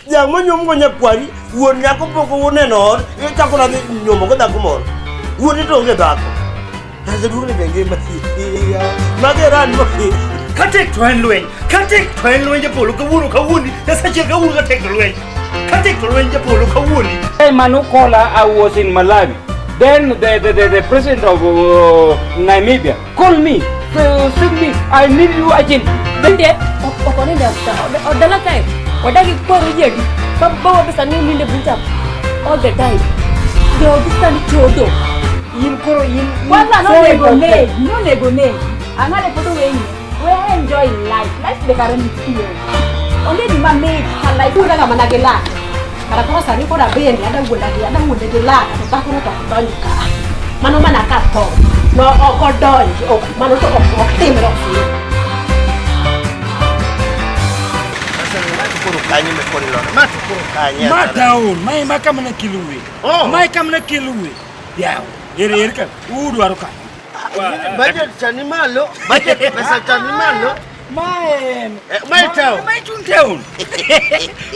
Dhiang' monyuom go nyakwari, wuon nyako pok oneno ot, ichako nadhi nyuomo go dhako moro. Wuoni to onge dhako. Jaduong' ni be ngima. Mage ran mo. Katek to en lweny, katek to en lweny japolo kawuono kawuoni, Nyasaye kawuono katek to lweny. Katek to lweny japolo kawuoni. Time Manukola, I was in Malawi. Then the president of Namibia called me, send me, I need you urgent. Bende ok oninde odala kae wadagi kwaro jedi bawa pesa ni ninde buta all the time jogi sani chodo In koro in Kwanza so nonego important. negi, nonego negi. Ang'ane pod oweyi. We enjoy life. Life be kare nitie. Onge gima mit ka life. Wuonda ga mana gi lak kara koro sani koro abende ada wuonda gi ada wuonde gi lak to dhakono to ok donj ka mano mana ka tho no ok odonj ok mano to ok ok timre ok timre. Koro kanye me koro ilona. Ma to koro kanye. Ma town, ma ema kama ne kiluwe. Oh. Ma kama ne kiluwe. Yaw, ere ere ka udwaro ka. Budget cha ni malo. Budget pesa cha ni malo. Ma en. Ma e town. Ma e chun town.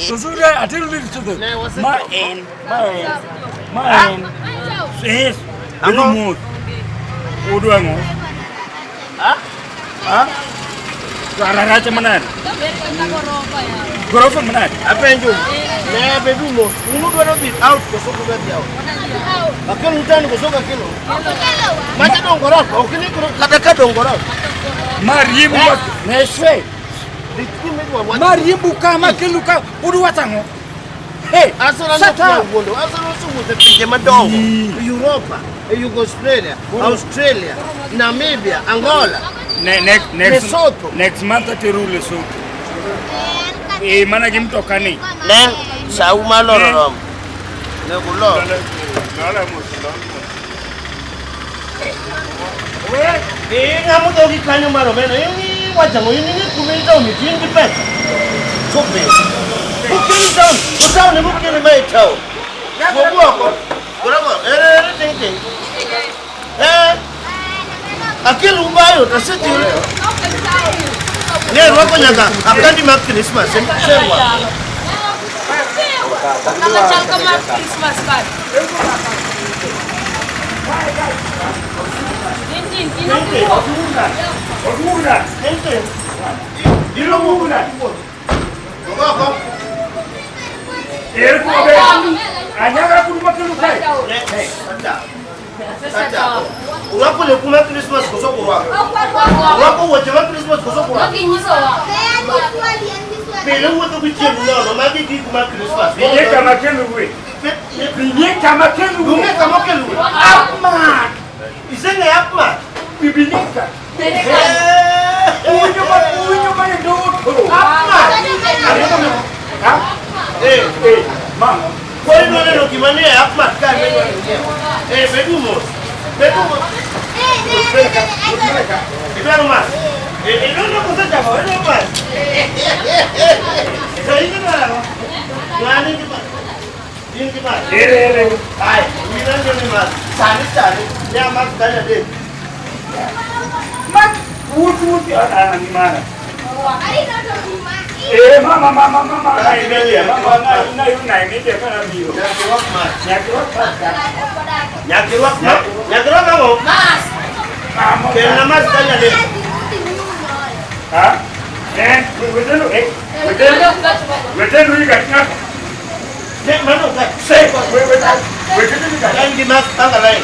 Susura atero ni to Ne, wasechoko. Ma en, ma en. Ma en. Yes. Ang'o? Bedo mos. Udwang'o. Ah? Ha? Raracha manade? Gorofa manade? Apenjo. Ne bedu mos. Un udwaro dhi out koso ok udwa dhi out? Akelo utani koso ok akelo? Macha dong gorofa, ok ni kata ka dong gorofa. Mariembu ne swe. Mariembu kama kelu ka udwa tang'o? Hey, Arsenal shut ok up. wuondo. Arsenal osewuotho e pinje madongo. Mm. Europa, e Australia, Australia, Namibia, Angola. Ne, next, next, Lesotho. Next month ateru Lesotho. Eh, mana gi mtoka ni. Ne, sau maloro romo. Ne gulor. Eh, ng'amo dhogi kanyo mar omena. In iwacho ang'o? In ing'e kuma in town in gi pesa. Sobe. Ukeli town, town ema ukele ma e town. Wuog oko. Gorogo, ere ere ting ting. Eh. Akel umbayo to asetiyo. Ne rwako nyaka akandi mar Christmas, en serwako. Kama chal kama Christmas card. Tintin, tintin. Odura. Ting ting. Ilowuona. Wuog oko. Ere kuma ber. Anyaga kuma kelu kae. Ne, kata. Kata. Urwako lepu mar Christmas koso ok urwako? Urwako wuoche mar Christmas koso ok urwako? Pile wuotho gi chieng' nono, magi gik mar Christmas. Binye kama keluwe. Binye kama keluwe. Onge kama okeluwe. Apmat. Iseng'eyo Apmat? Bibinika. Uwinjo ma uwinjo ma ndoto. Apmat. Ha? Eh, Eh, mama. koro idwa neno gima nie Apmat ka ne idwa nyiewo. Eh, bedu mos. Bedu mos. Idwaro mas? Eh, idwaro koso chamo, idwaro mas? To in idwaro ang'o? Ng'ani gi mas. In gi mas. Ere ere. Ai, winjo ni mas. Sani sani, ne amak kanyo adek. Mak wuot wuot ana ni mana. Eh, mama mama mama na imeje mama na na na imeje kana biro. Nyaka irwak mas. Nyaka irwak mas. Nyaka irwak mas. Nyaka irwak ang'o? Mama. Kelna mas kanyo adek. Ha? Eh, wetendo eh. Wetendo. Wetendo ika. Ne, mano ka. Say, wetendo. Wetendo ika. Kain gi mas panga line.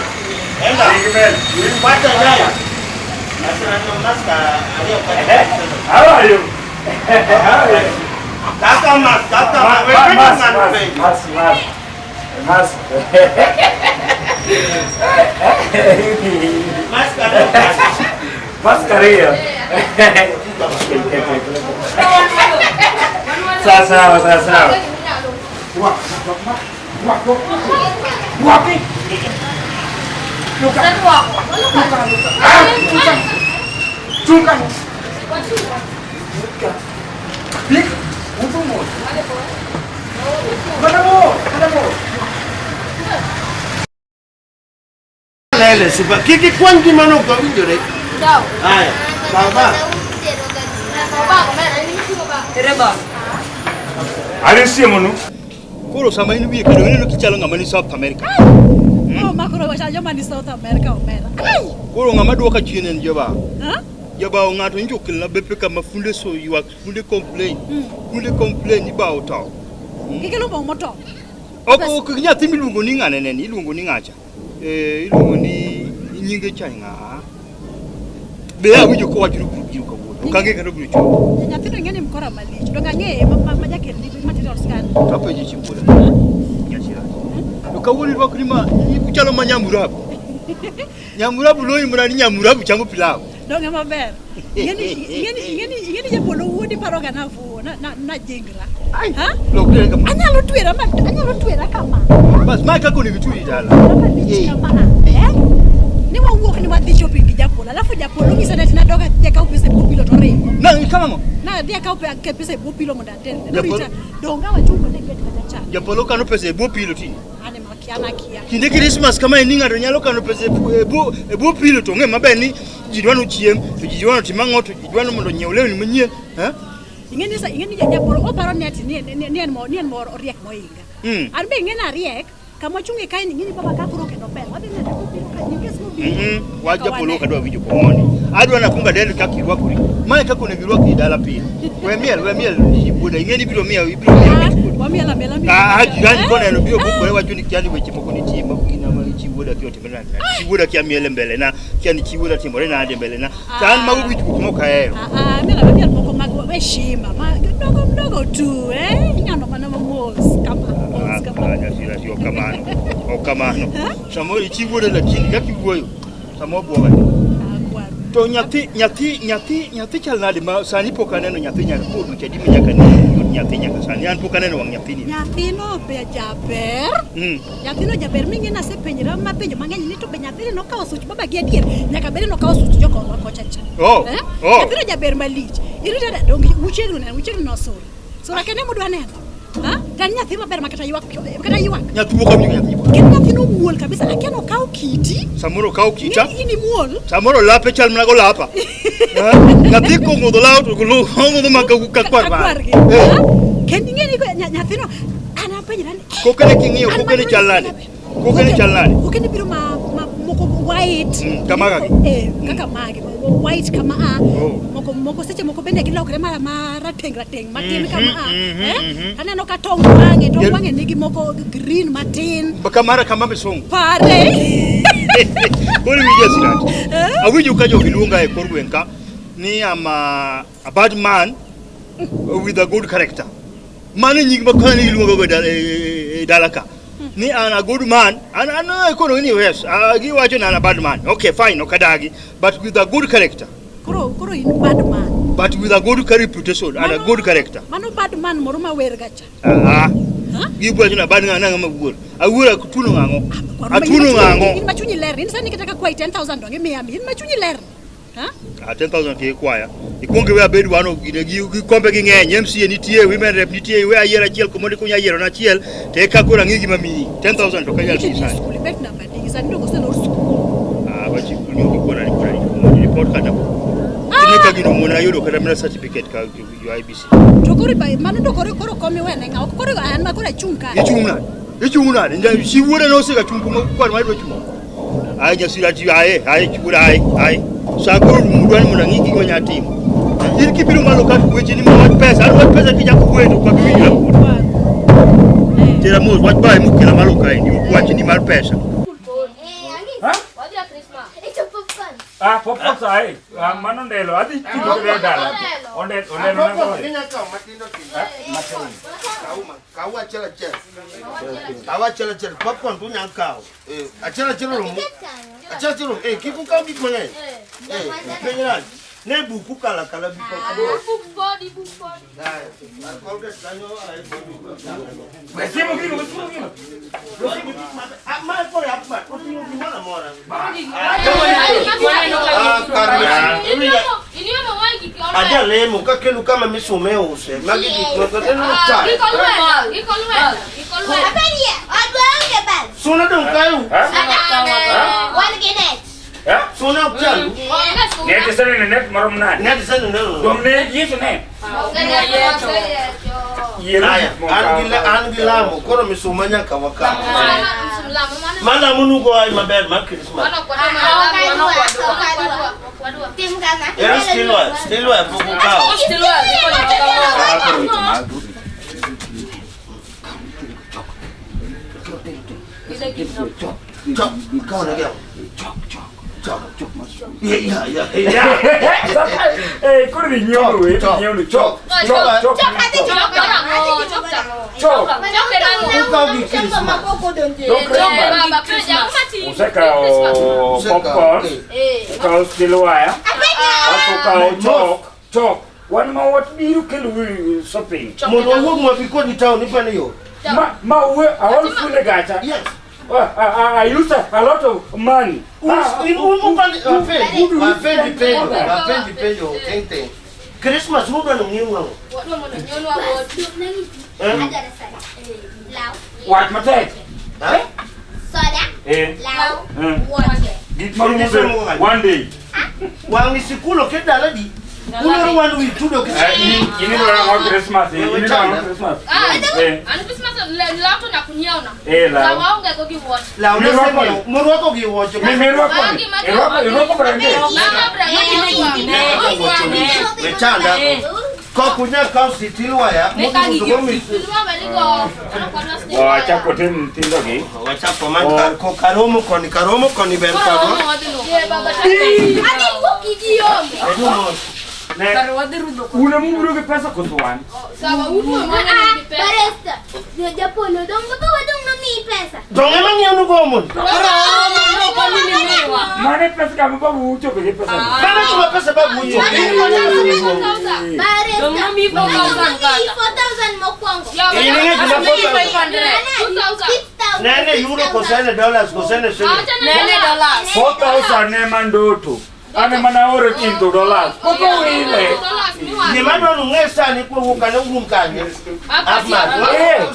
Enda. Amen. Kwata nyayo. Asana mas ka ariyo ka. How are you? How are you? Kaka mas, kaka mas. Wetendo Mas, ng'ato mas, penjo. mas, mas, mas. Mas ka ariyo ka. Mascarilla. Sawa sawa sawa sawa. Wapi? Luka. Ah, luka. Chunga. Big, upo mo. Mana mo, mana mo. Lele supa. Kik ikwany gima ne ok owinjore. Aya, baba. Reba. Ari siemonu. Koro sama in wiye kado ineno kichalo ng'ama ni South America. Oh, makoro wacha joma ni South America omera. Ai! Koro ng'ama duoka chien en jobao. Ha? Jobao ng'ato nyocha okelona bepe kama funde so ywak, funde complain. Funde complain ni bao tow. Gikelo bao motow. Ok ok nyathi miluongo ni ng'ane neni, iluongo ni ng'acha. Eh, iluongo ni nyinge cha ng'a. Be awinjo kowacho ni obiro biro kawuono. Ok ang'e kata obiro chopo. Nyathino ing'e ni mkora malich. Donge ang'eye ma ma jakel materials kan. To apenje chi wuoda. Nyachira. To kawuono irwakri ma uchalo ma nyamurabu. Nyamurabu loyi mana ni nyamurabu chamo pilau. Donge maber. Ing'eni ing'eni ing'eni ing'eni japolo wuodi paroga nafuwo na na na jingra. Ha? Lok kama. Anyalo twera ma anyalo twera kama. Bas ma kaka onego itweri dala. Malich kama. Eh? Ni wawuok ni wadhi shopping gi japolo. Alafu japolo ng'isa ni ati nadok adhi akaw pesa e bwo pilo to ringo. Na kama ang'o? Na adhi akaw pesa e bwo pilo mondo aterne. Japolo- Norita donga wachung' kode e gate kacha cha. Japolo kano pesa e bwo pilo tinde. An ema akia an akia. Kinde Christmas kama ni ng'ato nyalo kano pesa e bwo pilo to ong'e maber ni ji dwa nochiem, to ji dwa notim ang'o, to ji dwa mondo onyiew lewni manyien. Eh? Ing'e ni ing'e ni japolo oparo ni ati ni ni en mo ni en mo oriek mohinga. An be ing'e ni ariek kama wachung'e kae ni ing'e ni baba ka koro kendo ber. Wadhi nene biro ka in case mobiro. Wach japolo ok adwa winjo komoni. Adwa nakwongo adel kaka irwakori. Mae kaka onego irwakri dala pile. We miel, we miel wuoda. Ing'e ni ibiro miel, ibiro miel wich kuot. Wamiel amiela miel. Ah, jirani koneno biro bukore wacho ni kia ni weche moko nitie ma gin ama chi wuoda kia otimore nade. Chi wuoda kia miel e mbele na, kia ni chi wuoda timore nade e mbele na. To an mago wich kuot mok ahero. Ah, ah, miel amiel moko mag heshima ma mdogo mdogo tu eh inyano mana mos kama mos kama. Ah, Nyasira, ok kamano. Ok kamano. Samoro ichi wuoda lakini kaka iwuoyo, samoro bwoga. To nyathi nyathi nyathi nyathi chal nade ma sani pok aneno nyathi nyaka koro dweche adi ma nyaka ne yud nyathi nyaka sani an pok aneno wang' nyathini. Nyathino be jaber. Nyathino jaber ming'e nasepenjora ma penjo mang'eny ni to be nyathini nokawo such baba gi adier nyaka bed ni nokawo such jokorwa kocha cha. Oh, Eh? oh. Nyathino jaber malich. Irita donge uchiegni neno uchiegni nosura. Sura kende mudwa neno. Ha? To en nyathi maber ma kata ywak kata ywak. Nyathi wuok awinjo nyathi wuok. Kendo nyathino muol kabisa akia nokawo kiti. Samoro okaw kita. Ing'e ni in imuol. Samoro lape chal mana go lapa. Eh? Nyathi kong'udho law to ong'udho ma ka kwar Kakwar mar. gi. Eh. Ha? Kendo ing'e ni nyathino an apenjora ni Kokene king'iyo an kokene mano chal nade? Kokene chal nade? Kokene biro ma moko white. Kama kagi. Eh, kaka magi white kama a. Oh. Moko moko seche moko bende gilokre mara ma rateng' rateng' matin kama a. Mhm, Eh? mhm. Aneno ka tong wang'e, tong Yel- wang'e nigi moko green matin. Kamara kama misungu. Pare. Koro iwinjo Sirati. Awinjo ka jogi luonga e kor gweng' ka ni I'm a bad man with a good character. Mano e nying ma kane giluonga go e dala, e dala ka. Ni an a good man, an an kono ni yes, giwacho ni an a bad man. Okay, fine, ok adagi, but with a good character. Koro koro in bad man. But with a good reputation and a good character. Mano bad man moro ma wer ga cha. Ah. Giwacho ni bad ng'ano ng'ama wuor. Awuor atuno ng'ang'o. Atuno ng'ang'o. In ma chunyi ler, in sani kata ka kwayi 10,000 donge imiya mi. In ma chunyi ler. Ha? Ah, 10,000 kik ikwaya. Ikwong iwe abed wano gine gi gi kombe gi ng'eny. MCA nitie, women rep nitie, iwe ayier achiel kumoro ikuny ayiero na achiel, to eka koro ang'i gima miyi. 10,000 to ok anyal Nitie tiyo sani. skul, ibet namba adi, sani donge oselor skul. Ah, wachi skul ni ok ikona ni kora ni report kata pok. Kine ka gino omona ayudo kata mana certificate ka jo IBC. To koro iba mano to koro koro kom iwene ng'a? Ok koro an ma koro achung' ka. Ichung' nade? Ichung' nade? Chi wuoda nosega chung' kuma kwar mare dwa chung'. Aye nyasira ti aye aye chuora aye aye. Sa koro rumo dwani mondo ang'i gima anya timo. In kibiro malo ka weche ni ma wach pesa, an wach pesa kichako wuoyo to ok abi winjo kuno. Tera mos wach bae mokela malo kaendi, ok wach ni mar pesa. Ah, popcorn sa ai. Ah, mano ndelo. Adhi chiko kendo dala. Ondel ondelo na gore. Inyalo kawo matindo tindo. Kaw ma, kaw achiel achiel. Kaw achiel achiel. Popcorn to unyalo kawo. Eh, achiel achiel oromo. Achiel achiel oromo. Eh, kik ukaw gik mang'eny. Eh, piny rach. Ne buk ukalo akala bi popcorn. Aya, Colgate kanyo, ay, We simu gino, we simu gino. Ah, ma koro yath ma, oting'o gimoro amora. Ajalemo kakelo kama misume use. Magi gik moko neno ta. Suna dong kayo. Suna ok chal. Net sene net marom nade? Net sene neno. Dong ne yeso ne. Aya, an gi lamo koro misuma nyaka wakaw. Malamo nugo ay maber mar Christmas. Ero stilwa, stilwa pok ukawo. Chok, ikawo ne gemo. Chok, chok. Yeah, yeah, yeah. Eh, koro dhi nyiewo we, dhi nyiewo chok. Chok, chok. Chok. Ukawo gi Christmas. Usekawo popcorn, ukawo steel wire, alafu ukawo chok, chok. Wan ma wabiro kelo shopping. Mondo wawuog mwabi kodi town ipani yo. Ma we awal fule gacha. Yes. I use a lot of money. Wapendi penjo, wapendi penjo, ting ting. Christmas udwa ni ng'iew ang'o? Wach matek. Eh? Eh. Gik ma rumo one day. Wang' sikul oket dala di. Uloro wan wi tudo ki. In idwaro ang'o Christmas? In idwaro ang'o Christmas? Eh. Eh, law. Law ne semiyo, morwako gi wuoche. Mi mirwako ni. Irwako irwako brande. Wechanda. Kok unyal kawo sitil waya, modhi uso go mis. Wachako tim nyithindo gi. Wachako man kar ko karomo koni karomo koni ber kodwa. Bedu mos. Ne. Un ema ubiro gi pesa koso wan? Dong ema ng'iewo go mon. Mane pesa kama babu uchopo gi pesa. Mano kuma pesa babu ucho. In ing'e gima 4,000. Nene euro kose ne dollars kose ne shilling. 4,000 ne mandoto. Ane mana oro into dollars. Poko wile. Gima dwaro ung'e sani kuwuok kane un kanye. Ahmad. Eh.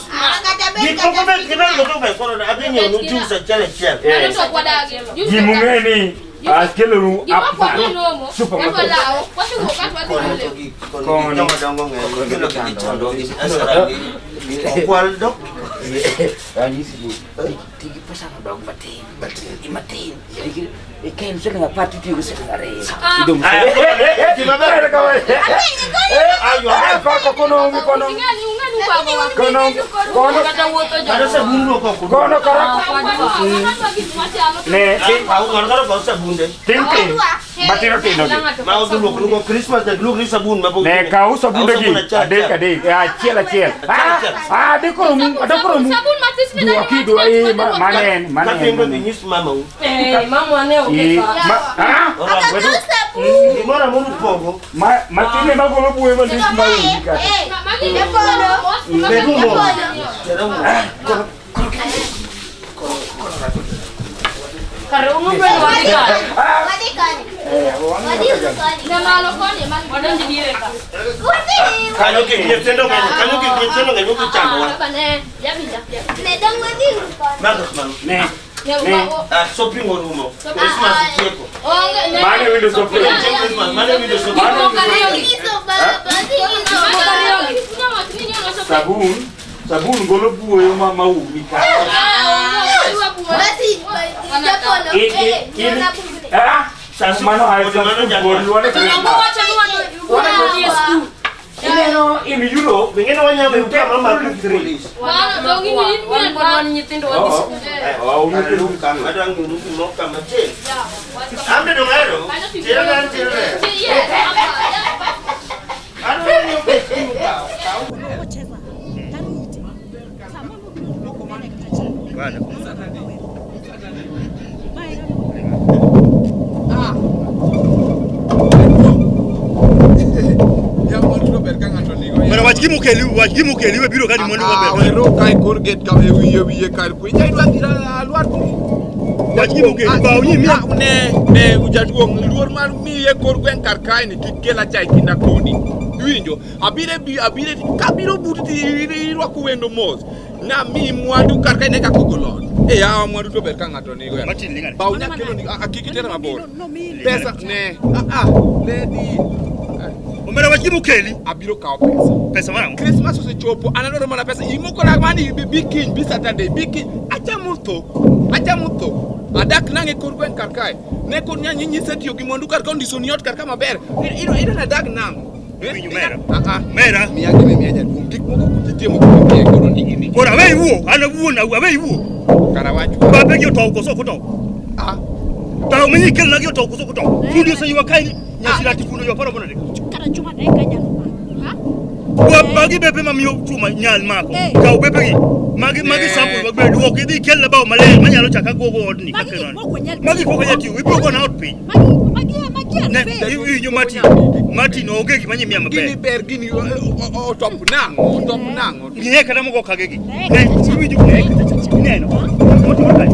Gik moko ber kibel go to koro adhi nyiewo nu juice achiel achiel. Ji mung'e ni akelonu apar. Supermarket. Koni to gi koni gi joma dongo ng'eny kelo gi gichando gi asara gi okwal dok. Ranyisi ni tigi pesa madong matin. Matin. Ikel siling apar titiyo gi siling ariyo. Idong' Aya, gima ber. Ayo, Kono kono kono kono kono kata sabun luok oko. kono kara ne Kaw ng'ato kata kaw sabunde. tin tin matindo tindo gi. Ma odhi luok nugo Christmas nyaka luok ni sabun ma pok. Ne kaw sabunde Kaw gi sabun achiel adek achiel. adek achiel achiel. Achiel, Ah adek oromu adek oromu. Duoki duoki manen Ka manen. pingo dhi nyis mamau. Eh, ma ah Gimoro amora upogo. ma matine magolo buoyo malich maonge kata. Bedu mos. Bedu mos. Kanyo gik nyithindo ng'eny, kanyo gik nyithindo ng'eny udhi chandowa. Marcus mano. Ne Ah, shopping orumo. Christmas otieko. mane window shopping. Chieng' Christmas, mane window shopping. Sabun sabun golo buoyo ma maumi ka. Ah Sasi mano kod ay mano sabun jaduong'. gol wane Christmas. Ineno in Europe Wengine wanyama yuka mama police. Oh, oh, Adwa ng'iewo gimoro kama tin. An be dong ahero. Tira na tira. Adwa ng'iewo pes kaw. Jamwandu ber ka ng'ato nigo. Mana wach gima okeli, wach gima okeli we biro ka ni mwandu Ah, maber. wero ka e kor gate ka e wiye wiye kar kwe. Ija idwa dhira alwar Wach gima okeli, baw ni miya. Ne, ne jaduong' luor mar miye kor gweng' kar kae ni kik kel achaye kinda kodi. Iwinjo? Abire bi abire kabiro buti to irwako wendo mos. Namiyi mwandu kar kae ne kaka ogolo ot. Eh, yawa mwandu to ber ka ng'ato nigo ya. Martin lingane. Baw nyakelo ni kik itera mabor. Pesa ne. Ah ah, lady. Omera wach gima okeli. Abiro kawo pesa. Pesa mar ang'o? Christmas osechopo, an adwaro mana pesa. Imoko na mani bi kiny, bi Saturday, bi kiny. Achamo tho. Achamo tho. Adak nang'e kor gweng' kar kae. Ne kor nyanyi nyise tiyo gi mwandu kar ka ondisoni ot kar ka maber. Iro nadag nang'o? Iwinjo mera? Ah ah. Mera. Miya gini miya jaduong'. Gik moko kutitimo kuom miye godo ni gini. Koro aweyi wuo, an awuon aweyi wuo. Kara wach. Babe gi otow koso ok otow? Ah. Taw minyi kelna gi otow koso ok otow? Fundi oseywa kae nyasirati fundi oywa paro nade? Kara chuma ne ka nyalo mako. Ha? Magi bepe mamiyo chuma nyal mako. Eh. Kaw bepe gi. Magi magi Eh. sample mag bedo duok idhi kelna bao maler manyalo chaka gogo odni Magi kaka gik nani. moko nyal Magi pok anyal tiyo, ibiro gona ot piny. Magi magi magi Ne, are fake. iwinjo Martin. Martin onge gima nyimiya Gini maber. ber gini otop nang'o? Otop nang'o? Ng'iye kata mogo kage gi. Ne. Ne, iwinjo ne, ineno. Motimo kae.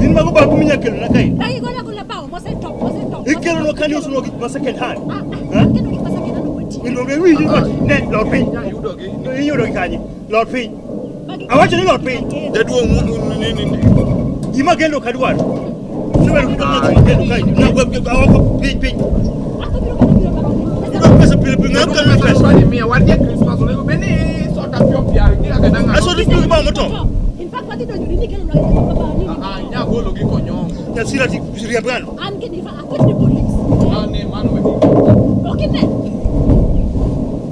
In mago babu minya kelona kae. Magi gola gola bao mosetop mosetop. Ikelonwa kani usonwa gik ma second hand. Ah, Ha? ah. Kendo gik ma second hand ok watiyo. Iluongo iwinjo Martin. Ne, lor piny. Yudogi. Iyudo gi kanye? Lor piny. Magi- Awacho ni lor piny. Jaduong' ni ni ni. Gima gendo ok adwar. Sebedo kaka ng'at ma gendo kae. Na awako piny piny. Ako biro kata biro bang'. Idwa pesa pile pile ng'ato kelo pesa. Ni miya wadhi e Christmas onego bed ni isota piyo piyo ni kaka nang'o. Asoto piyo gi bao motop. In fact, wadhi donjo ni kelo baba nini. Ah, inya golo gi konyongo. Nyasira ti riemb ng'ano. An gini fa akot ni police. Mane mano we. Ok ine.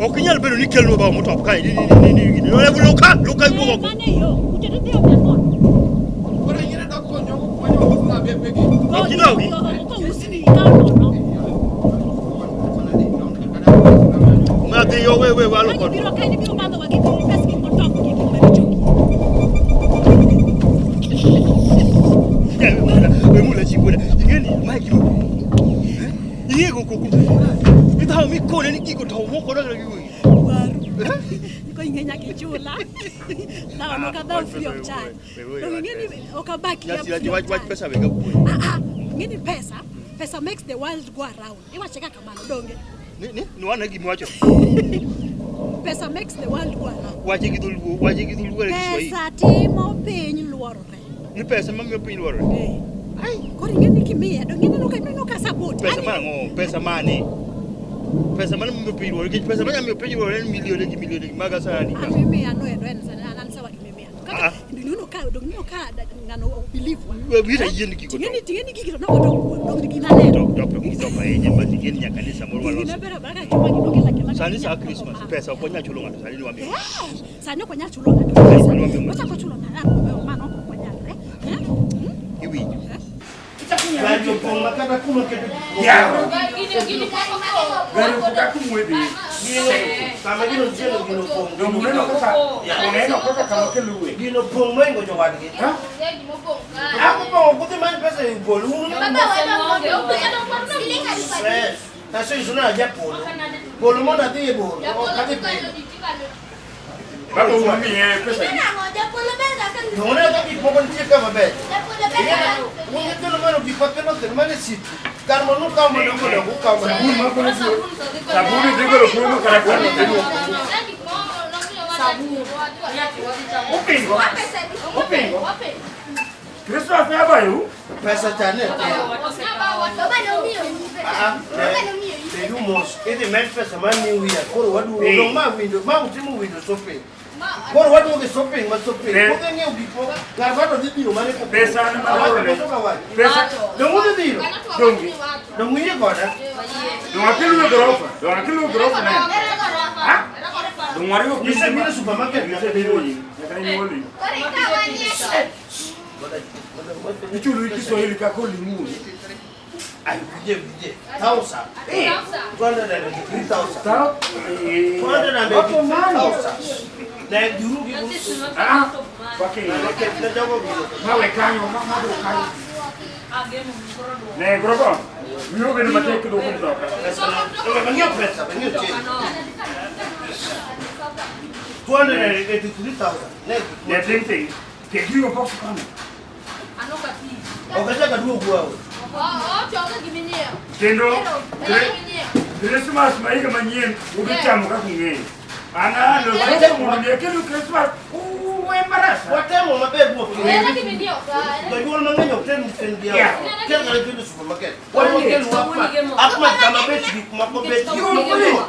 Ok inyal bedo ni kelonwa bao motop kae. Ni ni ni ni. Luka luka iwuok oko. Mane yo. Ucheto dhiyo miang'ono. Koro ing'e dok konyongo kuma nyo usna bepe gi. Ok idhogi. Kousni ikaw nono. Madhi yo we we walo Magi kod. biro kae ni biro madho wa gi pes gik motop gi gik maricho gi. We mula chi buda. Ingeni ma gimo. Ing'e go koko. Idhawo mikone ni gigo to moko dog gi wi. Waru. Ko ing'e nyaka ichula. Dhawo no ka dhawo free of charge. Dong ing'e ni ok abaki ya Nyasira free wach of wach charge. pesa wega wuoyi. Ah ah. Ing'e ni pesa, pesa makes the world go around. Iwache kaka kamano donge. Ni ni nwana gima wacho. Pesa makes the world go around. Wache gi dholuo, wache gi dholuo gi Kiswahili. Pesa timo piny luorore. Ni pesa mamiyo piny luorore. Eh. Koro ing'e ni kimiya, dong ineno ka ineno ka support. Pesa mar ang'o? Pesa mane? Pesa mane mamiyo piny luorore? Nikech pesa manyalo miyo piny luorore en milione gi milione gi mag asani. An mimiya no endo en an sawa gi mimiya. Kaka Ah. ineno ka dong ineno ka ng'ano believe wa. We wita yien gigo Ting'e to. ni ting'e ni gigi to nogo dong gina neno. To to to to ahinya but ing'e ni nyaka ni samoro Gigi walos. ne ber abera ka chuma gino kela kela. Sani sa Christmas pesa ok wanyal chulo ng'ato sani ni wamiyo. Sani ok wanyal chulo ng'ato. Sani wamiyo ng'ato. Wachako chulo ng'ato mano ok wanyalre. Eh? Iwinjo. Gari opong' ma kata kuma keto gik moko. Gari ok kumwedhi. Gino kama gino nitie no gino opong'. Donge uneno kaka uneno kaka kama keluwe. Gino opong' moingo jowadgi. Ako pong'o ok udhi many pesa e gol un. Eh, Taso na japolo. Polo mondo adhi e bor. Ok adhi piny. Baba umiye pesa. To uneno ka gik moko nitie ka maber. Un nyithindo mano gik makelo kelo mane city. Kar mondo ukaw madongo dongo ukaw madongo. Sabuni dhi golo kuno kata kwano dhi duoko. Upingo. Upingo. Christmas ne abayu. Pesa cha ne tin. Ah, bedu mos. Idhi med pesa mar New Year. Koro waduogo. Eh. Dong ma winjo, ma utimo winjo shopping. Koro waduogo e shopping ma shopping. Eh. Udhi ng'iewo gik moko. Kar bado dhi biro mane ka. Pesa ne ma Awacho orne. koso kawacho. Pesa. Dong udhi biro. Donge. Dong uyie koda. Dong akelo gorofa. Dong akelo gorofa ne. Ha? Dong wariwo Nyise biro e supermarket. Nyise biro yi. Nyaka inyuoli. Ichulo gi Kiswahili kaka olimuni. Ay, wije wije. Thousand. 283,000. Tao. 283,000. Ne giru gi Ah. Wake. ne jogo gino. Mawe kanyo, ma ma do kanyo. Ne gorofa. Wiyo bedo matek duoko mtoka. Pesa no. Bang'iewo pesa, bang'iewo change. 283,000. Ne Ne ting ting. Ke gigo pok kano. Ok achak aduog wawe. Kendo Christmas ma higa manyien udhi chamo kaka ung'eyo. An alo mondo mi akelu Christmas uwe marasa. Watemo maber wuok. Jonyuol mang'eny ok ter nyithindgi Yeah. oko. Kel kata nyithindo e supermarket. Wan wakel Apman. Apman kama bech gik moko bech gik moko.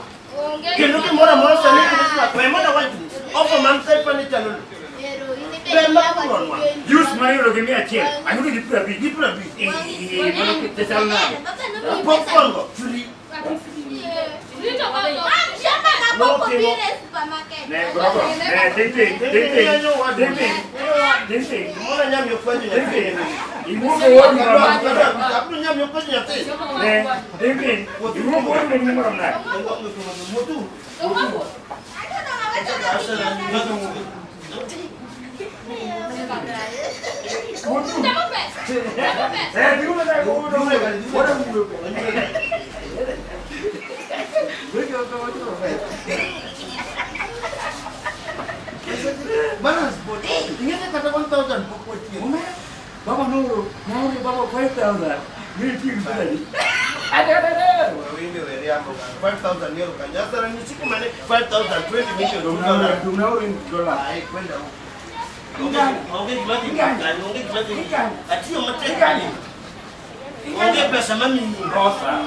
Kendo gimoro amora sani Christmas, we mondo awachni, offer man side furniture no. Ber ma kuronwa. Use mar yudo gi 100, ayudo gi 50. Gi 50. Eh, mano chal nade? Popcorn go free. Ne, bravo. Ne, ting ting, ting ting, ting ting, ting ting. Gimoro nyami okwenyo Ting nyathi. ting. Iwuok e wodi moro Abiro nyami okwenyo nyathi. Ne, ting ting. Iwuok e wodi moro nade? Motu. Eh, digo me da go no. Ora wuoyo. Balance board. Ing'e kata 1000 pok watieko. Baba noro, naoro baba 5000. Ni ting pesa. Wawili weriambo 5000 euro kanyasa na siku mane 5000 20 million dollar. Naoro in dollar. Ai kwenda huko. Onge gima dhi kanye, onge gima dhi. Atiyo matek. Onge pesa mamiyi. Rosa.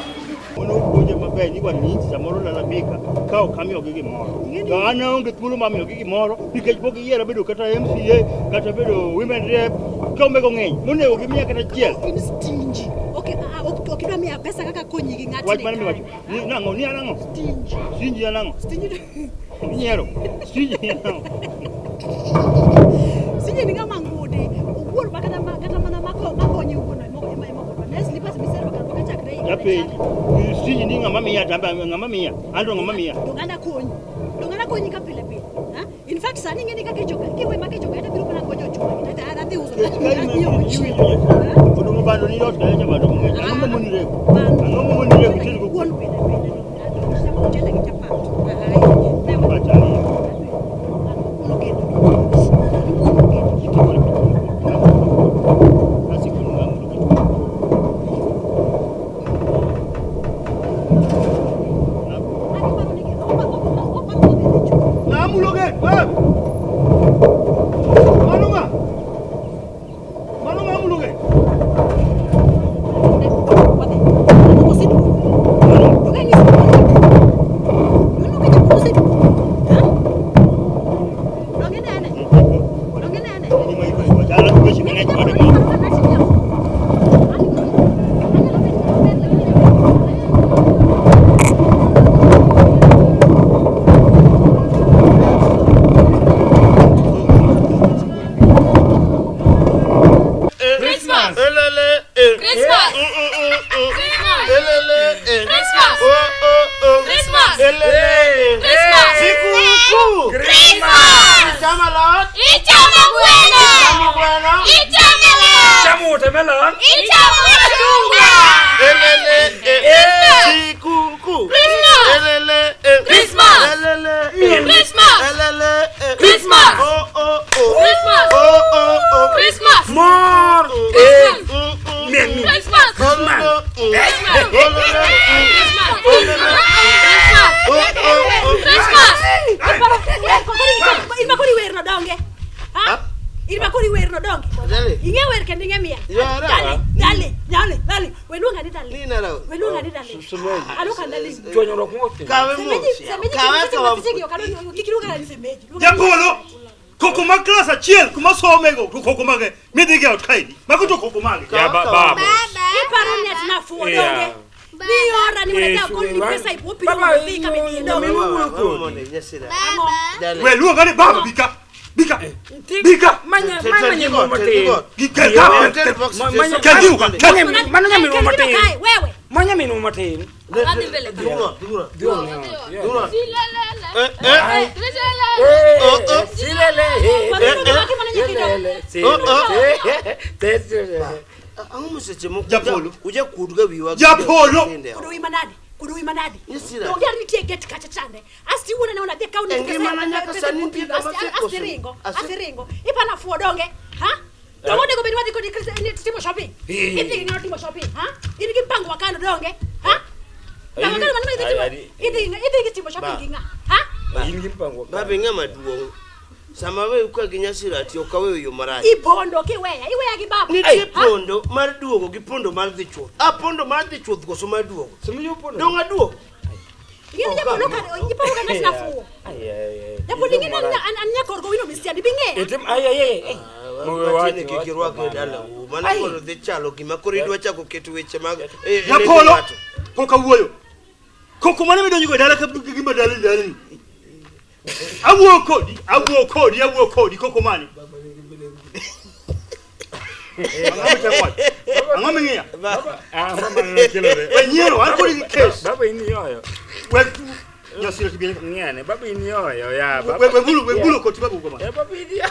Mono puonje maber ni wananchi samoro lalamika ka ok amiyogi gimoro. To an aonge thuolo mar miyogi gimoro nikech pok giyiera bedo kata MCA kata bedo women rep kombego ng'eny monego gimiya kata achiel. In stingy. Okay, ok idwa miya pesa kaka konyi gi ng'atni. Wach mane miwacho? Ni nang'o? Ni an ang'o? Stingy. Stingy an ang'o? Stingy. Inyiero. Stingy an ang'o? Stingy ni ng'ama ngude. Owuor ma kata kata mana makonye owuon ema ema kodwa. Ne slippers miserwa kar chakre higa Japenj. Stingy ni ng'ama miya to ng'ama miya. An to ng'ama miya. Dong' akonyi. Dong' akonyi ka pile pile. Ha? In fact sani ing'e ni ka kecho kiwe ma kecho kata biro mana konyo chuma. Kata adhi uso. Adhi uso. Oduma bando ni yot kacha bando mang'eny. Ang'o mamoni rego? Ang'o mamoni rego itedo go Kuon pile pile. Chamo mchele gi chapat. Ai, ne Pacha ariyo. kuon oketo. Kuon oketo. Namulo ge. Eh. Mano ng'a? Mano ng'a mulo ge? Christmas! Elele eh. Christmas! Mm, mm, mm. Elele eh. Christmas! Oh oh oh. Christmas! Elele. Christmas! Sikukuu. Christmas! Chama lot. Ichamo gweno! Chamo gweno. Ichamo lot! Chamo watermelon. Ichamo machungwa! Elele eh. Sikukuu. Christmas! Elele eh. Christmas! Elele eh. Christmas! Elele eh. Christmas! Oh oh oh. Christmas! Oh oh oh. Christmas! More. Christmas! Mm, mm, Menu. Christmas! mm. Mm. Christmas! Elele, mm. Christmas! Christmas! Oh oh oh. Christmas! In makori wer no donge. Ha? In makori wer no donge. Dale. Ing'e wer kendo ing'e miel. Yara. Dale, dale, dale, dale. We luonga ni dale. Nina raw. We luonga ni dale. Aluka dale. Chwanyruok motim. Kawe mos. Semeji, semeji, Kawe kawa. semeji, kik iluonga ni semeji. Luonga ni- Japolo. Koko ma klas achiel kuma somego to koko mage midhi go e ot kaendi. Mago to koko mage. Ya baba. Iparo ni ati nafuwo Yeah. donge. Niora ni Eh, mondo akolni sure. pesa ipo pilo Baba, mondo idhi kama idhiye donge. nyaminwa wuoyo kodi. Dale. We luonga ni baba bika. Bika. Bika. Manya manya nyaminwa matin. Gi kel Mano nyaminwa matin. Kae, wewe. Mano nyaminwa matin. Adhi mbele ka. Duro, duro. Duro. Silelele! Eh eh. Silelele! Oh oh. Silele. Wabiro gi maki mana nyithindo. Oh oh. Ang'o moseche moko Japolo. uja kuodga wiwa gi Japolo. nyithindo. Kudo wi manade. Kudo wi manade. Nyisira. Donge an nitie gate kacha chande. Asti wuona ne ona dhi kaw E ngimana nyaka sani nitie kama asekoso. Asti ringo. Ase- Asti ringo. Ipana fuo donge. Ha? Donge onego bed ni wadhi kodi ni timo shopping. Eh. Idhi gi ng'ano timo shopping, ha? In gi mpango wa kano donge. Ha? Mpango wa kano mano ma idhi timo. Idhi gi timo shopping gi ng'a? Ha? In gi mpango. Baba ing'ama duong'. Sama aweyo ka gi nyasirati ok aweyo yo marach. Ipondo kiweya, iweya gi baba. Nitie Ha? pondo mar duogo gi pondo mar dhi chuth. A pondo mar dhi chuth koso mar duogo. Simiyo pondo. Dong' aduogo. Ing'e japolo ka iparo ka ng'at nafuwo. Japolo ing'e ni an nyakorgo wino misiani bing'eya. Itim ay ay ay. Wachni kik irwak e dalau. Mano koro dhi chalo gima koro idwa chako keto weche mag Japolo pok awuoyo. Koko mane midonjogo e dala ka gima dala dala ni. Awuoyo kodi, awuoyo kodi, awuoyo kodi koko mane. Ang'o michako wacho? Ang'o ming'iya? Ah, mama nokelore. We nyiero, an kodi gi kes. Baba in yoyo. We nyasira tibiene. Ng'ane, baba in yoyo ya. We we bulu, we bulu koti babu kama. Eh, baba in yoyo.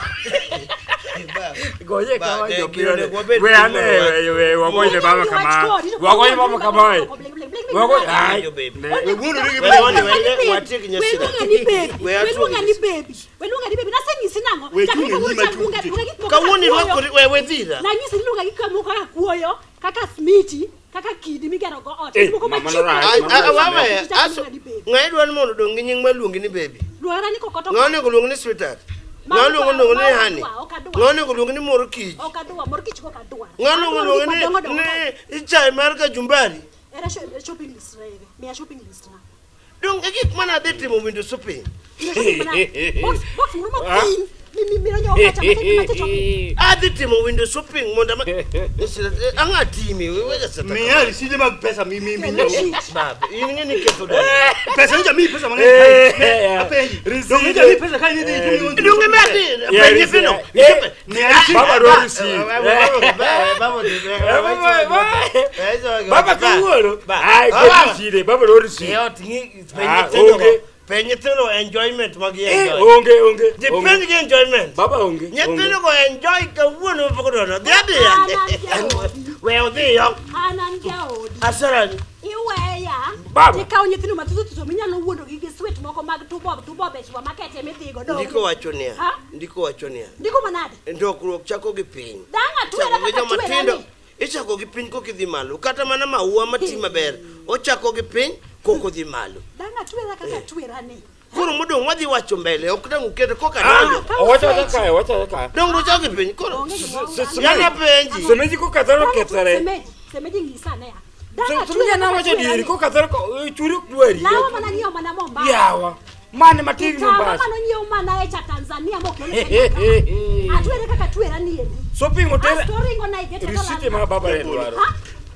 Goye Ba, kama eh, jopiro. gino onego wabed We ane gi we we wagoye baba kama. Wagoye baba kama. Wagoye ai. We wuondo ni We mondo we watiek nyasira. Weluonga ni baby. We atuo Weluonga ni baby. Weluonga ni baby. Naseng'isi nang'o? We Chakre chung' e kawuono nyima cha chung' luonga ti. luonga gik moko Kawuono kaka kuoyo. irwakori we we dhira. Nanyisi ni luonga gik moko kaka kuoyo, kaka smiti, kaka kidi migero go ot. Eh, Gik moko mama macheap. norach, Ai, mama ai, norach. wawe, Chak aso luonga ni baby. ng'a idwa ni mondo odong' gi nying maluongi ni baby. Luonga ni kokoto. Ng'a onego luong ni sweetheart. Mago Ng'a onego dwa, luong ni mago honey. dwa, ok adwa. Ng'a onego luong ni mor kich. Ok adwa, mor kich ok adwa. Ng'a onego Adwaro luong gik madongo dongo ni ka- ni chai mar kachumbari. Era shopping list na ere. Miya shopping list na. Dong' e gik mana adhi timo window shopping. Miya shopping mana. Box box moro matin. Mi mi mi ronyo kacha macha shopping. Adhi timo window shopping mondo ama Nyasira, ang'a timi we we jaseta. Miya riside mag pesa mi mi mi. Kelo sheet. Baba, in ing'e ni ketho dala. Pesa nja mi pesa mang'eny kae. Apenji. Donge nja mi pesa kae ni dhi Dong' ema adhi Yeah, penj nyithindo. eh, Miya riside. Baba dwaro receipt. Baba kawuono. Ai, Baba. kod receipt, baba dwaro receipt. Ah, onge. Penj nyithindo enjoyment mag Eh, enjoy. onge onge. Ji onge. penj gi enjoyment. Baba onge. onge. Nyithindo go enjoy kawuono mapok odono. Dhi adhiya. An an jaodi. We odhiyo. An an jaodi. Asarani. Iweya. Baba. Tikawo nyithindo mathiso thiso minyalo wuondo gi gi sweet moko mag tubob tubob e supermarket emidhigo donge. Ndiko wacho niya. Ha? Ndiko wacho niya. Ndiko manade? Ndokruok chako gi piny. Dang' atwera Ichako gi kaka joma atwera tindo. ni. Ichako gi piny kokidhi malo. Kata mana maua mati maber. Ochako gi piny kokodhi malo. Dang' atwera kaka atwera ni. Koro modong' wadhi wacho mbele. Ok dang' uket koka Ah, donjo. owacho wacha kae, owacho wacha kae. Dong' uchako gi piny. Koro Onge gima onge. yana penji. Semeji kokethore okethore. Semeji, semeji ng'isa ane ya. Dang' Semeji atwera na kaka wacho atwera dieri ni. kokethore ko churi ok dwari. Lawa mana nyiewo mana Mombasa. Yawa. Mane matin Kitamba Mombasa. mano nyiewo mana e cha Tanzania mok ne Kenya ka. Atwere kaka atwera ni endi. Shopping hotel. Asto ringo na igete Receipt ma baba ne dwaro. Ha?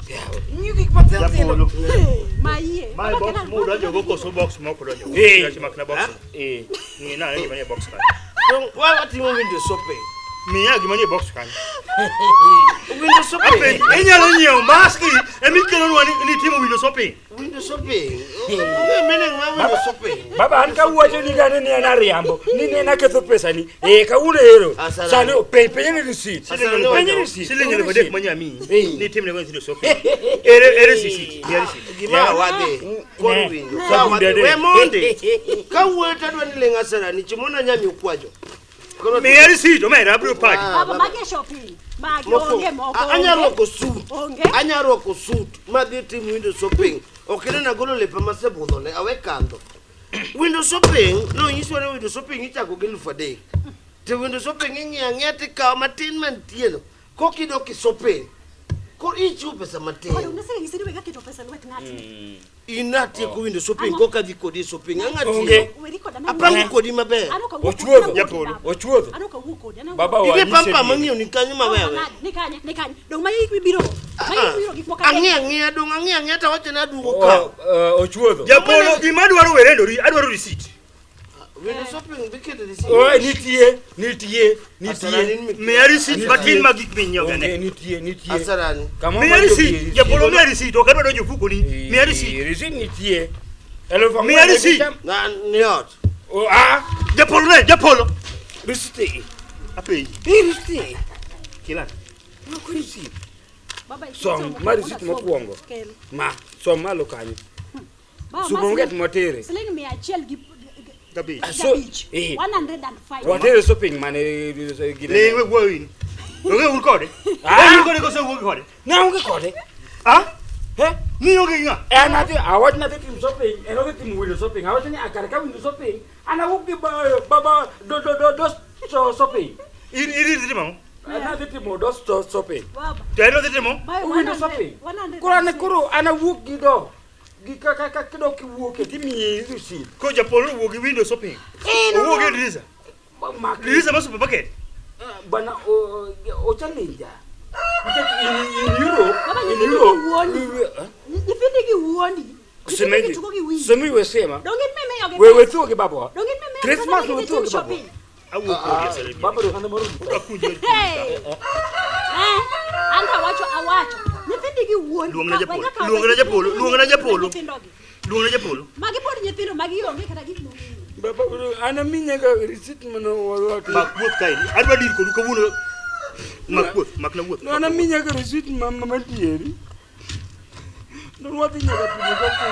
Yawa. Ng'iyo gik mathindo thindo. Japolo. Eh, Mayie. Mae Baba box kena- mudonjo go koso box mok odonjo. Eh. Wach makna box. Eh. Ng'i na gima nie box kanyo. Dong' wa watimo window shopping. Miya gima nie box kanyo. Window shopping. Apenji, inyalo nyiewo maski emikelonwa ni timo window shopping. Window shopping. Onge meaning mar window shopping. Baba an kawuocho ni gane ni en ariambo, ni ne en aketho pesani. Eh, kawuono ero. Asara. Sani penj penj ni receipt. Asara ne Penj ni wacho. receipt. Siling elfu adek manya miyi. Eh. Ni timne go nyithindo shopping. Ere ere receipt. Miya receipt. Gima wadhi koro Ne. winjo. Ne. Ka wadhi Sabunde we adek. mondi. Ka wuoyo to adwa ni ling' asarani chimona nyami ukwajo. Koro Miya receipt omera abiro pagi. Ah, Baba magi e shopping. Magi Mokwongo, onge moko. anya onge. rwako suit. Onge. Anya rwako suit madhi tim window shopping. Ok ineno agolo lepa masebudhone awe kandho. Window shopping nonyiswa ni window shopping ichako gi 3,000. To window shopping ing'iyo ang'iya tikawo matin mantieno. Kokidok i shopping. Koro ichiwo pesa Koro matin. unaseng'isi ni wega keto pesa e lwet ng'ato. In atieko window shopping Ang'o? koka adhi kodi e shopping. Ang'a Onge. tiyo. Weri koda na Apango kodi maber. An ok awuo kodi, Ochuodho. an awuo kodi, Japolo. baba. Ochuodho. An ok awuo kodi, an awuo Baba kodi. Ige wanyise pampa diere. mang'iyo ni kanyo mawewe. Nade, Ni kanye, ni kanye. Dong' magi gik mibiro go. Magi gik mibiro gik moko adek. Ang'iyo ang'iya dong' ang'iyo ang'iya tawacho ni aduogo ka. Ochuodho. Japolo gima adwaro werendori adwaro receipt. Window shopping dhi keto receipt. Oh, nitie, nitie, Asarani nitie. ni Miya receipt matin mag gik minyiewo Onge, gane. nitie, nitie. Asarani. Kama Miya wacho receipt. gi Japolo miya receipt ok adwa donjo e ofukoni. Miya receipt. Receipt nitie. Elfu Miya ang'wen receipt. gi Na ni ot. Oh, ah, Japolo ne, japolo. receipt. Apenji. Eh, receipt. Kila. Mako receipt. Baba, isomo, Som, ma receipt somo. mokwongo. Kel. Ma, som malo kanyo. Baba, ma Supermarket siling- mwatere. Siling 100 gi Gabich. So- gabich. eh. 105. Watere shopping mane eh, gine. Ling we wuoyo in. Onge un kode. Ah. Un kode koso wuogi kode. Ne aonge kode. Ah? Eh? Ni onge gi ng'a? En adhi, awach nadhi timo shopping, en odhi timo window shopping. Awacho ni akar ka window shopping, an awuok gi baba do do do do so shopping. In in idhi timo ang'o? An adhi timo do so shopping. Baba, To en odhi timo? mae Window 100 shopping. 100 Koro an koro an awuok gi do. Gi kaka kaka kidok iwuok e timiyi receipt. Ko japolo owuok gi window shopping. Eh, no, Owuok no. e dirisa. Mak- Dirisa mar supermarket. Bana o o challenge. Nikech in Europe, Baba, in nyithindo Europe. gi wuondi. Nyithindi gi wuondi. Nyithindi gi tugo gi wiyi. Semi we sema. Donge in mimiyogi We we pesa? thuo gi babwa. Donge in mimiyogi Christmas pesa we mondo thuo gitim gi babwa. shopping? Awuok kodi e Sarabia. Baba do kanda moro. Hey! Eh, an to awacho awacho. Nyithindi gi wuondi. Luongna Ka- japolo. weka kawo Luongna pesa, japolo. nyithindo Luongna gi japolo. nyithindogi. Luongna japolo. Magi pod nyithindo magi onge kata gik mong'eyo. Baba ana minyega receipt mano warwako. Mak wuoth kae. Adwa deal kodu kawuono. Mak wuoth, makna wuoth. No ana minyega receipt ma ma madieri. Norwadhi nyaka pidho koko.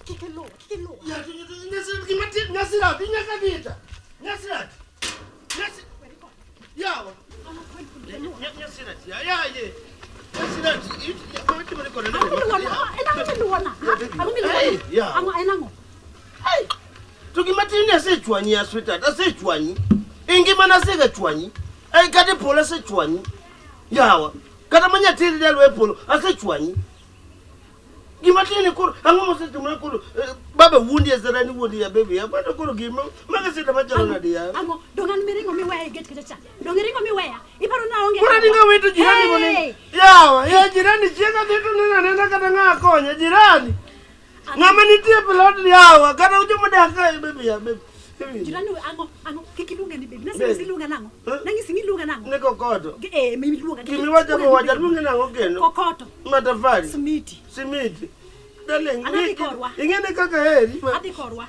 Kik iluwa, kik iluwa. Nyasirati, nyakadita. Nyasirati. Nyasi. Yawa. Nyasirati. Ya ya ye. Nyasirati. It ma timore kode Ang'o miluwona? En ang'o miluwona? Ang'o Hey, miluwona? yawa. Ang'o en ang'o? Hey. To gima tin ni asechwanyi ya sweetheart, asechwanyi. E ngimana asegachwanyi. Ai kata e polo asechwanyi. Yawa. Kata ma nyathini dalwa e polo asechwanyi. Gima tin ni koro ang'o mosetimore koro baba wuondi e sarani wuondi ya baby ya bado koro gima maga sida machalo nade ya. Ang'o? Donge an miringo miweya e gate kacha cha? Donge iringo miweya? Iparo ni aonge Koro ang'o? ninga wito jirani mondo Hey! yawa ya jirani chieng' adhi to neno anena kata ng'a konya jirani. Ng'ama nitie e plot yawa kata jomodak kae baby ya baby. Baby. Jirani we ang'o? Ang'o? Kik iluonga ni baby. Baby. Naseng'isi iluonga nang'o? Eh? Nang'isi ni iluonga nang'o? Ni kokoto. Eh, mimi iluonga. Gimiwacho mowacho aluongi nang'o kendo? Kokoto. Matafari. Simiti. Simiti. Darling, An adhi korwa. ing'e ni kaka heri. Adhi korwa.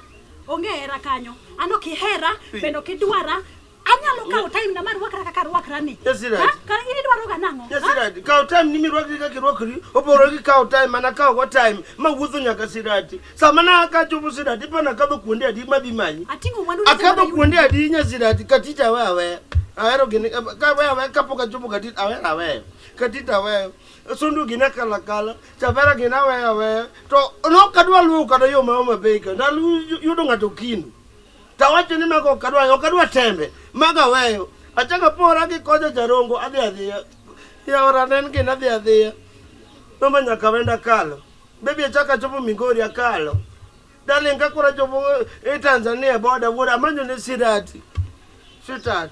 Onge hera kanyo. An ok ihera, bende ok idwara. Anyalo kawo time na mar rwakra kaka arwakra ni. Yes, right. Ha? Kara in idwaro ga nang'o? Ha? Nyasirati, kaw time ni mirwakri kaka irwakri, opogore gi kaw time mana kaw go time mawuotho nyaka Sirati. Sama na kachopo Sirati pana akadho kuonde adi madhi manyi. Ating'o mwandu ni Akadho joma kuonde adi Nyasirati katich aweyo aweya. Ahero gini ka aweyo aweya kapok achopo katich aweyo aweyo. Katich aweyo. Sondu gini akalo akala, chavera gini aweyo aweya. To nok adwa luwo kata yo ma Homa Bay ka. Ndalu yudo ng'ato Kindu. Tawacho ni mago ok adwa, ok adwa tembe. Mago aweyo. Achako apora gi kocha jarongo adhi adhiya. Yaora ne en gini adhi adhiya. Mama nyaka wenda akalo. Baby achako achopo Migori akalo. Darling ka koro achopo e Tanzania boda wuora amanyo ne Sirati. Sweetheart.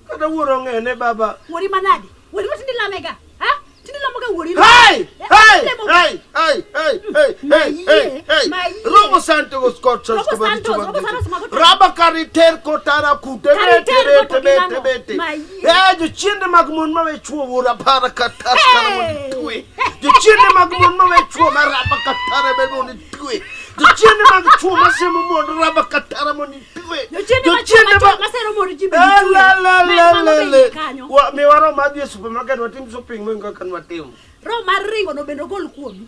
Kata wuoro ong'ene baba. Wuori manadi? Wuori ma tinde lamega. Ha? Tinde lamoga wuori. Hey! Eh, Hey! lemo- Hey! Hey! Hey! Hey! Hey! Hey! Hey! Maie. Robo Santos Scott Robo Santos, Robo Santos mago to- Raba kariter kotara kute Kariter bete goto bete bete ginang'o? bete. Maie. Eh, jochiende mag mon ma we chuo wuora para katas kara mondo Hey! itwe. Jochiende mag mon ma we chuo ma raba katara be mondo itwe. Jochiende mag chuo ma semo mon raba katara mondo itwe. Jochiende ma chuo ma chuo ma sero mondo ji bende Eh, itwe. la, la, Med la, mano la, bende la. kanyo. Mi warom adhi e supermarket watim shopping moingo kaka nwatimo. Roho mar ringo no bende ogol kuomi.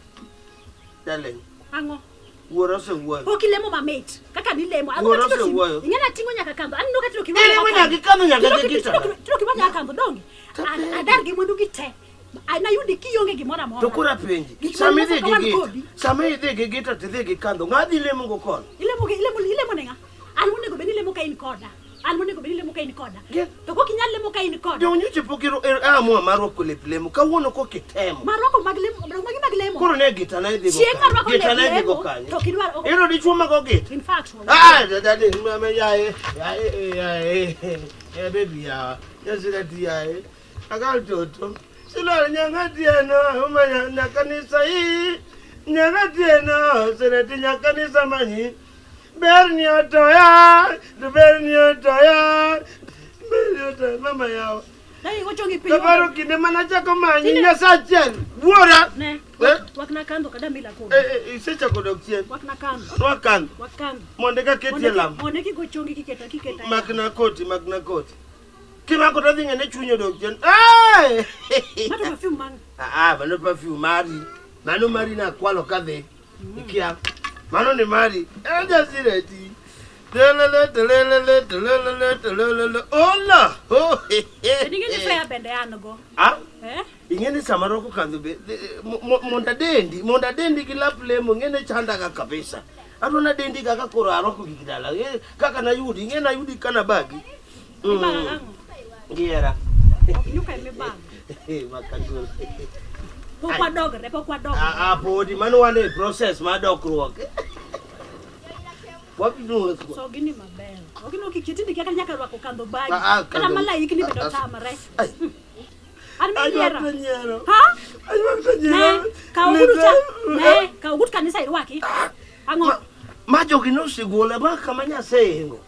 Darling, Ang'o? wuora osewuoyo. Pok ilemo mamit kaka nilemo. Ang'o Wuora ma tinde osewuoyo. Ing'e ni ating'o nyaka kandho. Aneno ka tinde ok Ilemo nyaka ikandho nyaka gi gitara. Tinde ok irwako nyaka kandho donge? Adar gi mwandu gi te. Nayudi kionge gimoro amora. To koro apenji, Gik sama mane idhi gi wan gita, kodi. sama idhi gi gita to idhi gi kandho, ng'a dhi lemo go kono? Ilemo gi ilemo ilemo ne ng'a? An monego bed ni ilemo ka in koda. An monego bed ni ilemo ka in koda. Ge- To kok inyal lemo ka in koda. Jo nyocha pok amua mar rwako lep lemo, kawuono kok itemo. Marwako mag lemo, magi mag lemo. Koro ne gita na idhi go Chieng' kanye? marwako Gita lep na idhi go lemo, kanye? to ok idwar ok- Iyudo dichuo mago gita? In fact, Ah, daddy, mama yaye, yaye, yaye, yaye, baby yawa, nyasirati yaye, akal toto. Silwar nyang'atieno, uma nyakanisa yi, nyang'atieno, sirati nyakanisa manyi. Ber ni otoya, to ber ni otoya, ber ni otoya, mama yawa. Dai gochongi piny. Kaparo kinde manachako manyi, Tinde- Nyasaye wuora. Ne. Eh? Wakna kandho kada mila kodi. Eh, eh, isechako dok chien. Wakna kandho. Rwak kandho, Wak kandho. mondo eka ketie lamo. Mondo kigo chongi kiketa kiketa. Makna koti, makna koti. Kimako to adhi ng'ene chuny odok chien. Hey! Mato perfume mang. Ah, mano perfume mari. Mano mari nakwalo kadhi. Ikia. Mano ni mari. En jasireti. Lelele telelele telelele telelele. Ola. Oh, he, he, Bende ing'e ni he. fare bende an go. Ah? Eh? Ing'e ni sama rwako kandho be mondo adendi, mondo adendi gi lap lemo ing'e ni chandaga kabisa. Adwa nadendi kaka koro arwako gik dala. Kaka nayudi, ing'e nayudi ka nabagi. Ibaga gang'o? Giera. Ok nyuka emibago. Makagol. Pok wadogre, pok wadogre. Ah, ah, podi mano wan e process mar dokruok. Wabiro So gini maber. Okino kikiti ndi kaka nyaka rwako kandho bagi. Ah, ah, Kata kandho- malaikni bende ah, ah. otamre. Ai. An Aywak minyiera. to nyiero. Ha? Aywak to Ne, nyiero. kaw ogudu cha. Leta. Ne, kaw ogut kanisa irwaki. Ang'o? Ma jogi nosegola ma kama Nyasaye ingo.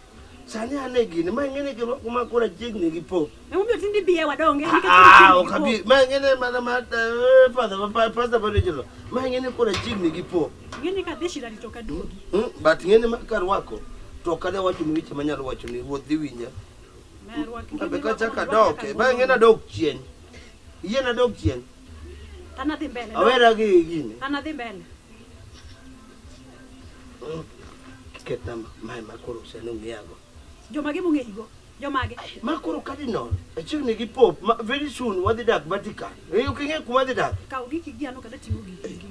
Sani an e gini, ma ing'e ni girwako ma koro achiegni gi pop. Emomiyo tinde ibiye wadonge nikech Ah, koro ok chiegni gi abi. pop. Ma ing'e ni mana ma eh, pastor Parijolo. Ma ing'e ni koro achiegni gi pop. Ing'e ni kadhi shirani to ok aduogi. But ing'e ni ma karwako to ok adwa wacho ni weche manyalo wacho ni ruoth dhi winja. Ne, rwak- Abe rwak- kachako rwak adok, kaka ma ing'e ni adok chien. Yie nadok chien. An adhi mbele. Awera gi gini. An adhi mbele. Ketna mae ma koro sani ong'iyago. Jomage mong'eyigo? Jomage? Ma koro cardinal, achiegni gi pop, ma very soon wadhi dak Vatican. Ok ing'e kuma wadhi dak. Kaw giki gi ano kata ting'o giki gi.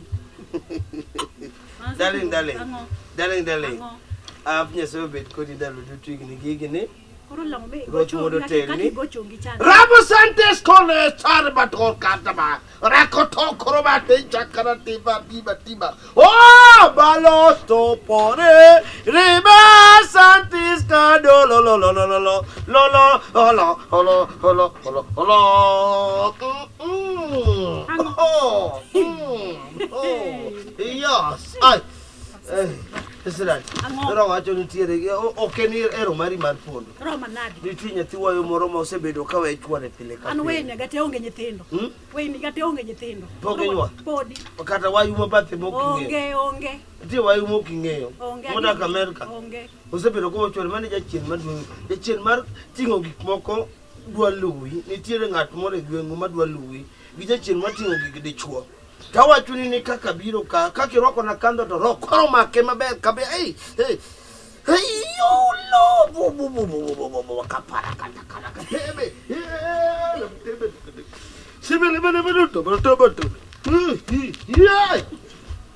Darling, darling. Ang'o? Darling, darling. Ang'o? Af Nyasaye obed kodi ndalo duto higni gi higni. Koro lamo me Ruoth mondo otelni. Kaka igochongi chande. Rabo Santes kone sarbator katama. Rakoto korobate chakara tiba tiba tiba. Oh, balosto pore riba santis kado lo lo lo lo lo lo lo lo lo lo lo lo lo lo. Mm, mm. Oh, mm, oh, yes. Ai. Israel. Ang'o? Ro wacho nitiere ok en ero mari mar pondo. Roma nadi. Nitie nyathi wayo moro ma osebedo ka we chwore pile ka An pile. weyni ga te onge nyithindo. Hmm? Weyni ga te onge nyithindo. Pok inywol? Podi. Kata wayu ma bathe mok ing'eyo. Onge, onge. Nitie wayu mok ing'eyo. Onge. Modak Amerka. Onge. Osebedo ka ochwore mane jachien maduong'. Jachien mar ting'o gik moko dwa luwi. Nitiere ng'at moro e gweng'u ma dwa luwi. Gi jachien mar ting'o gik dichuo. Tawachoni ni kaka biro ka, kaka irwako na kandho to roho koro make maber kabe. Ei, ei. Ei, yo, lo, bu, bu, bu, bu, bu, bu, bu, kapara, kata, kata, kata, tebe, eh, tebe, tebe. Sibele, bele, bele, to, to, to, to. Hey, hey,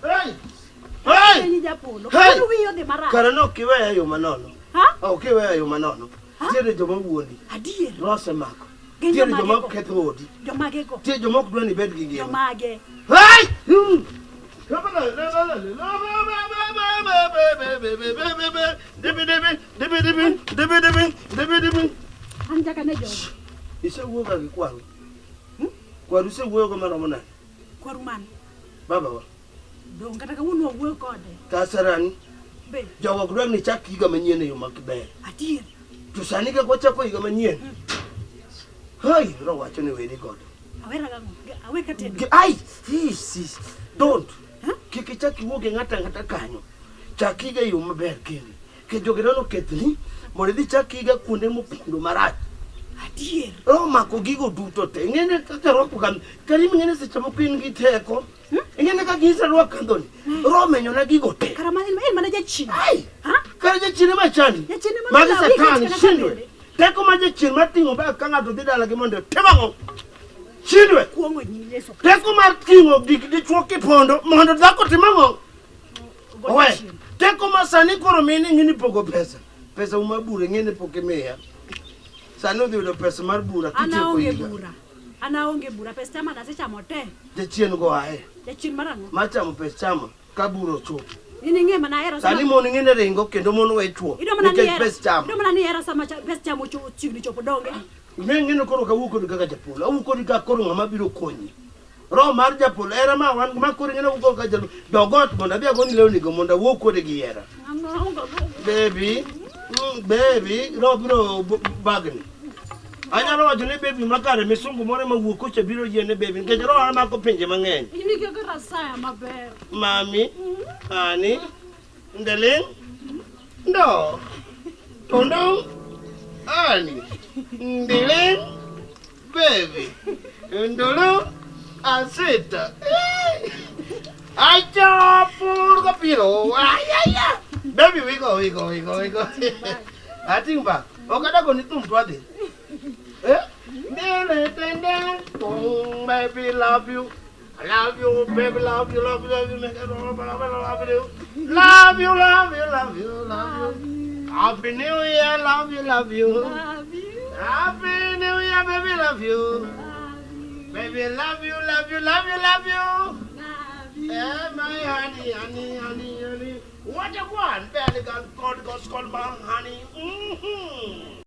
hey. Penyi japolo. Hey! Koro wiyi odhi marach. Kara no kiweya yo manono. Ha? Ok iweya yo manono. Nitiere joma wuondi. Adier. Rosemako. Gin Nitiere jomage joma go? ketho odi. Jomage go? Nitie joma ok dwa ni ibed gi ngima. Jomage? Hey! An jaka ne jogo. Isewuoga gi kwaru. Kwaru isewuoyogo maromo nade? Kwaru man. Babawa. Dong kata kawuono wawuoyo kode. Kasarani. Be. Jogo ok dwar ni ichak higa manyien e yo maber. Adier. To sani kaka wachako higa manyien. Hai, roho wacho ni weri godo. Awera gang'o? Awe ka tedo. Ai, sis, don't. Kik ichak iwuog e ng'ato ang'ata kanyo. Chak higa e yo maber kendo. Nikech jogi nono kethni mondo idhi chak higa kuonde mopondo marach. Adier. Roho mako gigo duto te. Ing'e kaka rwako kandho. Karim ing'e ni seche moko in gi teko. Ing'e ni kaka iserwako kandhoni. Roho omenyona gigo te. Kara ma en mana jachien. Ai! Ha? Kara jachien ema chandi. Jachien ema Magi chandi, satan kata shindwe. bende. Teko ma jachien mar ting'o bag ka ng'ato dhi dalagi mondo otim ang'o? Shindwe. Kuong'o nying Yesu. Teko mar ting'o gik dichuo kipondo mondo dhako tim ang'o? Go Owe. jachien. Teko ma sani koro mine ing'e ni pogo pesa. Pesa uma bura ing'e ni pok imiya. Sani odhi yudo pesa mar bura An kitieko aonge higa. bura. An aonge bura. Pes chama nasechamo te. Jachien go aye. Jachien mar ang'o? Mar chamo pes chama ka bura ochopo. In ing'e mana ahero Sani mon ing'e ni ringo kendo mon we chuo Idwa mana ni nikech hera. pes chama. Idwa mana ni hera sama pes chamo chiegni chopo donge. Ing'e ni koro ok awuo kodi kaka japolo, awuo kodi kaka koro ng'ama biro konyi. Roho mar japolo hera ma wan ma koro ing'e ni awuo kodi kaka japolo. Dog ot mondo adhi agoni lewni go mondo awuo kodi gi hera. Baby, baby, roho biro bagni. Anyalo wacho ni baby makare misungu moro ma wuok kocha biro yie ni baby nikech roho mako pinje mang'eny. In gi kaka saya maber. Mami, ani, ndeling, ndo, tondo, ani, ndiling, baby, ndolo, asita. Acha purga piro, ay ay ay. Baby, we go, we go, we go, we go. Ating ba? Ok adago ni thum to adhi. Eh? Dene, tende, tung, baby, love you. I love you, baby, love you, love you, love you, love you, love you, love you, love you, love you, love you. Happy New Year, love you, love you. Happy New Year, baby, love you. Baby, love you, love you, love you, love you. Eh, my honey, honey, honey, honey. What a one, belly gun, God, God, called my honey. Mm-hmm.